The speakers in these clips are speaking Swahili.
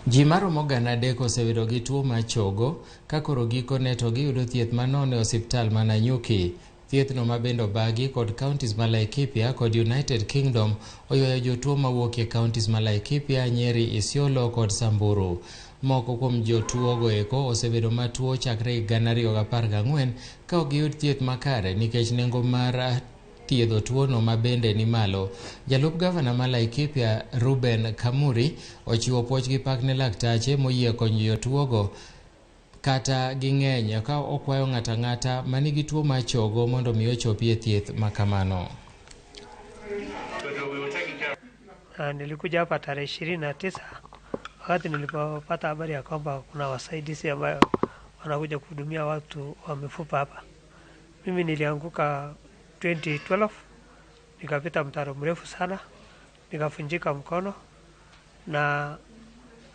Ji maromo 300 oseyudo gi tuo mar chogo ka koro gikone to giyudo thieth manono e osiptal ma Nanyuki. Thiethno ma bende obagi kod counties ma Laikipia kod United Kingdom oywayo jotuo mawuok e counties ma Laikipia, Nyeri, Isiolo kod Samburu. Moko kuom jotuo go eko osebedo matuo chakre 2014 ka ok giyud thieth makare nikech nengo mar thiedho tuono ma bende ni malo. Jalup gavana ma Laikipia Ruben Kamuri ochiwo puoch gi pak ne laktache moyie konyo jotuogo kata ging'eny ka okwayo ng'ato ang'ata manigi tuo mar chogo mondo mi ochopi e thieth makamano. Nilikuja hapa tarehe 29 wakati nilipopata habari ya kwamba kuna wasaidizi ambayo wanakuja kuhudumia watu wa mifupa hapa. Mimi nilianguka 2012 nikapita mtaro mrefu sana, nikavunjika mkono, na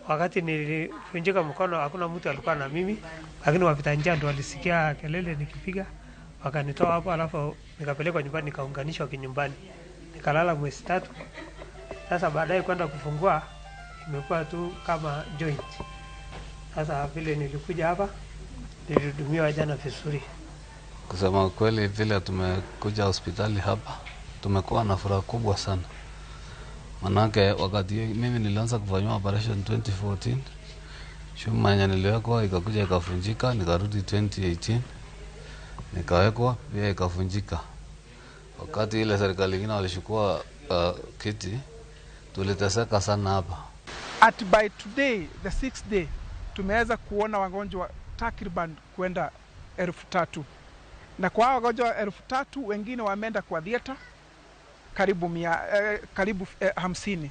wakati nilivunjika mkono hakuna mtu alikuwa na mimi, lakini wapita njia ndio walisikia kelele nikipiga, wakanitoa hapo, alafu nikapelekwa nyumbani, nikaunganishwa kinyumbani, nikalala mwezi 3. Sasa baadaye kwenda kufungua imekuwa tu kama joint. Sasa vile nilikuja hapa nilihudumiwa jana vizuri. Kusema kweli, vile tumekuja hospitali hapa tumekuwa na furaha kubwa sana, manake wakati mimi nilianza kufanyiwa operation 2014, chuma yenye niliwekwa ikakuja ikavunjika, nikarudi 2018 nikawekwa pia ikavunjika. Wakati ile serikali ingine walishukua kiti, tuliteseka sana hapa. At by today the sixth day tumeweza kuona wagonjwa takriban kwenda 3,000, na kwa hao wagonjwa 3,000 wengine wameenda kwa theater karibu 50.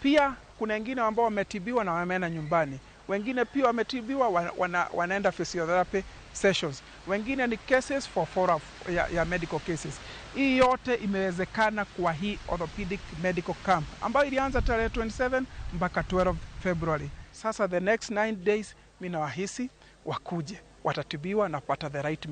Pia kuna wengine ambao wametibiwa na wameenda nyumbani, wengine pia wametibiwa wanaenda physiotherapy sessions, wengine ni cases for follow up ya medical cases. Hii yote imewezekana kwa hii orthopedic medical camp ambayo ilianza tarehe 27 mpaka 12 February. Sasa the next 9 days mimi nawahisi wakuje, watatibiwa na kupata the right